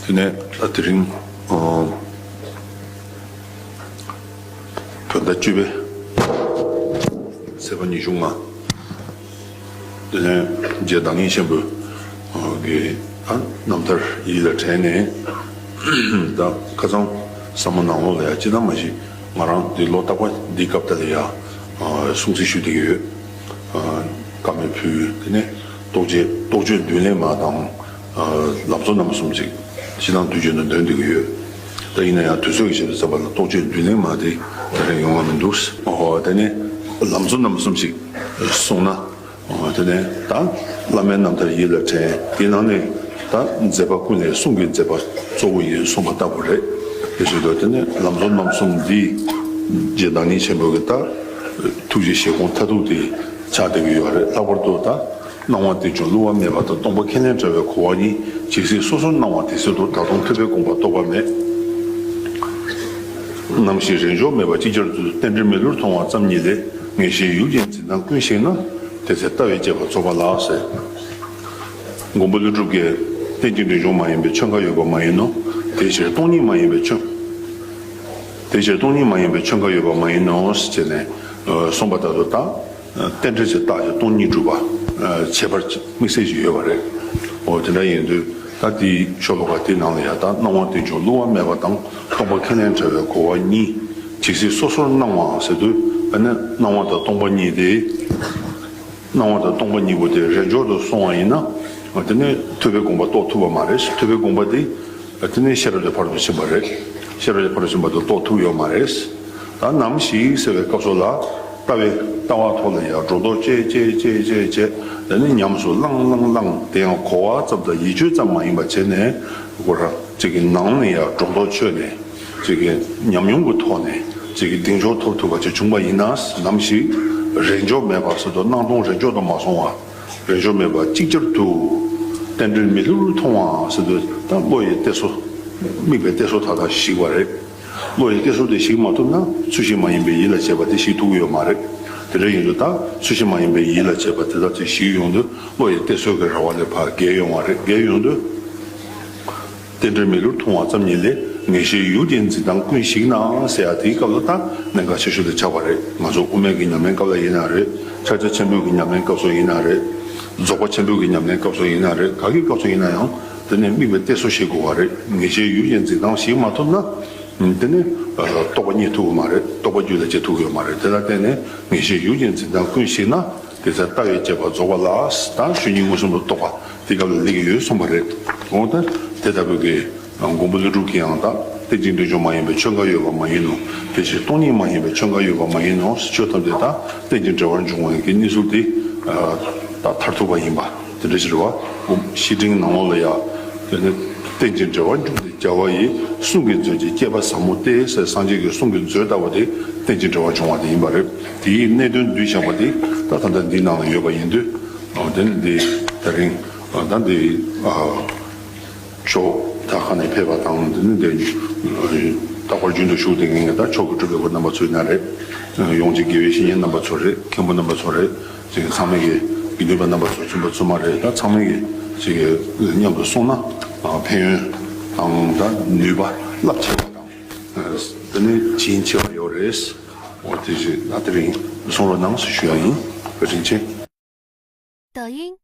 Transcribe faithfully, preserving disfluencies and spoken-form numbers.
དེ་ནས་ད་དེ་རིང་ཨ་བོད་ཟླ་བཅུ་པའི་ཚེས་པ་ཉི་ཤུ་ལྔ། དེ་ནས་རྗེ་བདག་ཉིད་ཆེན་པོ་གི་ཨ་རྣམ་ཐར་ཡིད་ལ་དྲན་ནས། ད་ཁ་སང་ཟབ་མོ་ནང་ལོགས་ལ་ཡང་ཅི་ལྟར་མ་ཞིག་ང་རང་འདི་ལོ་རྟག་པར་འདི་སྐབས་དེ་ལ་ཡང་སྲུང་བརྩི་ཞུ་བསྡད་ཀྱི་ཡོད། བཀའ་མོལ་ཕུལ། དེ་ནས་རྟོགས་བརྗོད་རྟོགས་བརྗོད་མདུན་ལེགས་མ་དང་། ལམ་གཙོ་རྣམ་གསུམ་ཅིག་ཕྱི་ནང་དུས་རྒྱུན་དུ་འདོན་བསྡད་ཀྱི་ཡོད། ད་ཡིན་ན་ཡང་དུས་ཚོད་ཀྱི་ཆེད་དུ་བསམ་པ་ལ་རྟོགས་བརྗོད་མདུན་ལེགས་མ་དེ་ད་རེས་ཡོང་བ་མི་འདུག་ཨོ་དེ་ནས་ལམ་གཙོ་རྣམ་གསུམ་ཅིག་གསུངས་ན། ཨོ་དེ་ནས་ད་བླ་མའི་རྣམ་ཐར་ཡིད་ལ་དྲན། དེའི་ནང་ནས་ད་མཛད་པ་ཀུན་ལས་གསུང་གི་མཛད་པ་གཙོ་བོ་ཡིན་གསུངས་པ་ལྟ་བུ་རེད། དེ་བཞིན་དུ་དེ་ནས་ལམ་གཙོ་རྣམ་གསུམ་འདི་རྗེ་བདག་ཉིད་ཆེན་པོ་གི་ད་ཐུགས་ཀྱི་བཞེད་དགོངས་མཐར་ཐུག་དེ་ཆགས་བསྡད་ཀྱི་ཡོད་རེད། ལྷག་པར་དུ་ད་སྣང་བ་རྟེན་འབྱུང་བསླུ་བ་མེད་པ་དང་སྟོང་པ་ཁས་ལེན་བྲལ་བའི་གོ་བ་གཉིས། ཇི་སྲིད་སོ་སོར་སྣང་བ་དེ་སྲིད་དུ། ད་དུང་ཐོས་པའི་དགོངས་པ་རྟོགས་པ་མེད། ནམ་ཞིག་རེས་འཇོག་མེད་པར་ཅིག་ཅར་དུ། རྟེན་འབྲེལ་མི་བསླུར་མཐོང་བ་ཙམ་ཉིད་ལས། ངེས་ཤེས་ཡུལ་ཅན་འཛིན་སྟངས་ཀུན་ཞིག་ན། དེ་ཚེ་ལྟ་བའི་དཔྱད་པ་རྫོགས་པ་ལགས་ཟེར། མགོན་པོ་ཀླུ་སྒྲུབ་ཀྱིས་རྟེན་ཅིང་འབྲེལ་འབྱུང་མ་ཡིན་པའི་ཆོས་འགའ་ཡོད་པ་མ་ཡིན་ནོ། དེའི་ཕྱིར་སྟོང་ཉིད་མ་ཡིན་པའི་ཆོས། དེའི་ཕྱིར་སྟོང་ཉིད་མ་ཡིན་པའི་ཆོས་འགའ་ཡོད་པ་མ་ཡིན་ནོ་ཞེས་ནས་གསུངས་པ་ལྟར་དུ། ད་རྟེན་འབྲེལ་གྱི་རྟགས་ཀྱི་སྟོང་ཉིད་སྒྲུབ་པ་ཁྱད་པར་དམིགས་བསལ་ཞིག་ཡོད་པ་རེད། འོ་དེ་འདྲ་ཡིན་དུས་ད་དེའི་ཤོ་ལོ་ཀ་དེའི་ནང་ལ་ཡང་ད་སྣང་བ་རྟེན་འབྱུང་བསླུ་བ་མེད་པ་དང་སྟོང་པ་ཁས་ལེན་བྲལ་བའི་གོ་བ་གཉིས། ཇི་སྲིད་སོ་སོར་སྣང་བའང་ཟེར་དུས། ཨ་ནི་སྣང་བ་དང་སྟོང་པ་གཉིས་དེ། སྣང་བ་དང་སྟོང་པ་གཉིས་པོ་དེ་རེས་འཇོག་ཏུ་སོང་བ་ཡིན་ན། དེ་ནས་ཐོས་པའི་དགོངས་པ་རྟོགས་ཐུབ་པ་མ་རེད། ཐོས་པའི་དགོངས་པ་དེ་དེ་ནས་ཤེས་རབ་ཀྱི་ཕ་རོལ་ཏུ་ཕྱིན་པ་རེད། ཤེས་རབ་ཀྱི་ཕ་རོལ་ཏུ་ཕྱིན་པ་དེ་རྟོགས་ཐུབ་ཡོད་མ་རེད། ད་ནམ་ཞིག་ཟེར་བའི་སྐབས་སུ་ལ། ལྟ་བའི་ལྟ་བ་ཐོག་ལ་ཡང་སྒྲོ་འདོགས་བཅད་བཅད་བཅད་བཅད་བཅད། དེ་ནས་ཉམས་སུ་བླངས་བླངས་བླངས། དེ་ཡང་གོ་བ་ཙམ་དང་ཡིད་དཔྱོད་ཙམ་མ་ཡིན་པ་བྱས་ནས། ཁོ་རང་གཅིག་གི་ནང་ནས་ཡང་སྒྲོ་འདོགས་ཆོད་ནས། གཅིག་གི་ཉམས་མྱོང་གི་ཐོག་ནས་གཅིག་གི་གདེང་འཇོག་ཐོབ་ཐུབ་པ་ཅིག་བྱུང་བ་ཡིན་ན། ནམ་ཞིག་རེས་འཇོག་མེད་པ་ཟེར་དུས་སྣང་སྟོང་རེས་འཇོག་ཏུ་མ་སོང་བ། རེས་འཇོག་མེད་པར་ཅིག་ཅར་དུ། རྟེན་འབྲེལ་མི་བསླུར་མཐོང་བ་ཟེར་དུས་ད་བློ་ཡི་གཏད་སོ། དམིགས་པའི་གཏད་སོ་ད་ལྟ་ཞིག་པ་རེད། བློ་ཡི་གཏད་སོ་དེ་ཞིག་མ་ཐུབ་ན་ཚུལ་བཞིན་མ་ཡིན་པའི་ཡིད་ལ་བྱེད་པ་དེ་ཞིག་ཐུབ་ཀྱི་ཡོད་མ་རེད། དེ་འདྲ་ཡིན་དུས་ད་ཚུལ་བཞིན་མ་ཡིན་པའི་ཡིད་ལ་བྱེད་པ་དེ་དག་ཚོས་ཞིག་ཡོང་དུས་བློ་ཡི་གཏད་སོ་གི་ར་བ་ལས་ཕར་བརྒལ་ཡོང་བ་རེད། བརྒལ་ཡོང་དུས། རྟེན་འབྲེལ་མི་བསླུར་མཐོང་བ་ཙམ་ཉིད་ལས། ངེས་ཤེས་ཡུལ་ཅན་འཛིན་སྟངས་ཀུན་ཞིག་ན་ཟེར་ཡ་དེའི་སྐབས་ལ་ད་གནད་འགག་ཆེ་ཤོས་དེ་ཆགས་པ་རེད། ང་ཚོ་དབུ་མའི་གི་ཉམས་ལེན་སྐབས་ལ་ཡིན་ན་རེད། ཕྱག་རྒྱ་ཆེན་པོའི་གི་ཉམས་ལེན་སྐབས་སུ་ཡིན་ན་རེད། རྫོགས་པ་ཆེན་པོའི་གི་ཉམས་ལེན་སྐབས་སུ་ཡིན་ན་རེད། ག་གི་སྐབས་སུ་ཡིན་ན་ཡང་དེ་ནས་དམིགས་པའི་གཏད་སོ་ཞིག་དགོས་པ་རེད། ངེས་ཤེས་ཡུལ་ཅན་འཛིན་སྟངས་ཞིག་མ་ཐུབ་ན། དེ་ནས་རྟོགས་པ་རྙེད་ཐུབ་ཀྱི་མ་རེད། རྟོགས་པ་རྒྱུད་ལ་སྐྱེ་ཐུབ་ཀྱི་ཡོད་མ་རེད། དེ་ལ་བརྟེན་ནས་ངེས་ཤེས་ཡུལ་ཅན་འཛིན་སྟངས་ཀུན་ཞིག་ན། དེ་ཚེ་ལྟ་བའི་དཔྱད་པ་རྫོགས་པ་ལགས། ད་ཆོས་ཉིད་མངོན་སུམ་དུ་རྟོགས་པ་དེ་སྐབས་ལ་སླེབས་ཀྱི་ཡོད་གསུངས་པ་རེད། འོ་ད་དེ་ལྟ་བུའི་གི་མགོན་པོ་ཀླུ་སྒྲུབ་ཀྱིས་ཡང་ད་རྟེན་ཅིང་འབྲེལ་འབྱུང་མ་ཡིན་པའི་ཆོས་འགའ་ཡོད་པ་མ་ཡིན་ནོ། དེ་ཕྱིར་སྟོང་ཉིད་མ་ཡིན་པའི་ཆོས་འགའ་ཡོད་པ་མ་ཡིན་ནོ། ཆོས་ཐམས་ཅད་ད་རྟེན་ཅིང་འབྲེལ་བར་འབྱུང་བའི་གི་གནས་ཚུལ་དེ་ད་མཐར་ཐུག་པ་ཡིན་པ་དེ་འདྲ་ཞིག་རེད་བ། བཤེས་སྤྲིང་ནང་ལོགས་ལ་ཡང་དེ་ནི་རྟེན་ཅིང་འབྲེལ་བར་འབྱུང་སྟེ། རྒྱལ་བ་ཡི་གསུང་གི་མཛོད་ཀྱི་བསྐལ་པ་ཟབ་མོ་སྟེ་ཟེར། སངས་རྒྱས་ཀྱི་གསུང་གི་མཛོད་ལྟ་བུ་དེ་རྟེན་ཅིང་འབྲེལ་བར་འབྱུང་བ་དེ་ཡིན་པ་རེད། དེའི་གནད་དོན་བསྡུས་བཞག་པ་དེ་ད་ད་ལྟ་འདིའི་ནང་ལ་ཡོད་པ་ཡིན་དུས། འོ་དེ་ནི་འདི་ད་རིང་ད་འདི་ཕྱོགས་ད་ཁ་ནས་ཕེབས་པ་དང་། འདི་ནི་འདི་རྟག་པར་རྒྱུན་དུ་བཞུགས་བསྡད་མཁན་གྱི་ད་ཆོས་ཀྱི་སྒྲུབ་པའི་སྐོར་རྣམ་པ་ཚོ་ཡིན་ན་རེད། ཡོངས་ཀྱི་དགེ་བའི་བཤེས་གཉེན་རྣམ་པ་ཚོ་རེད། མཁན་པོ་རྣམ་པ་ཚོ་རེད། ཅིག་ཚང་མས་ཀྱི་དགེ་འདུན་པ་རྣམ་པ་ཚོ་བཙུན་པ་བཙུན་མ་རེད། ད་ཚང་མས་ཀྱི་ཅིག་མཉམ་དུ་སོང་ན་ཕན་ཡོན་དང་ད་ནུས་པ་རླབས་ཆེ་བ་དང་། དེ་ནས་བྱིན་ཆེ་བ་ཡོད་རེད། འོ་དེ་བཞིན་ད་དེ་རིང་གསུང་རོགས་གནང་ཞུ་ཡ་ཡིན། བཀའ་དྲིན་ཆེ། 抖音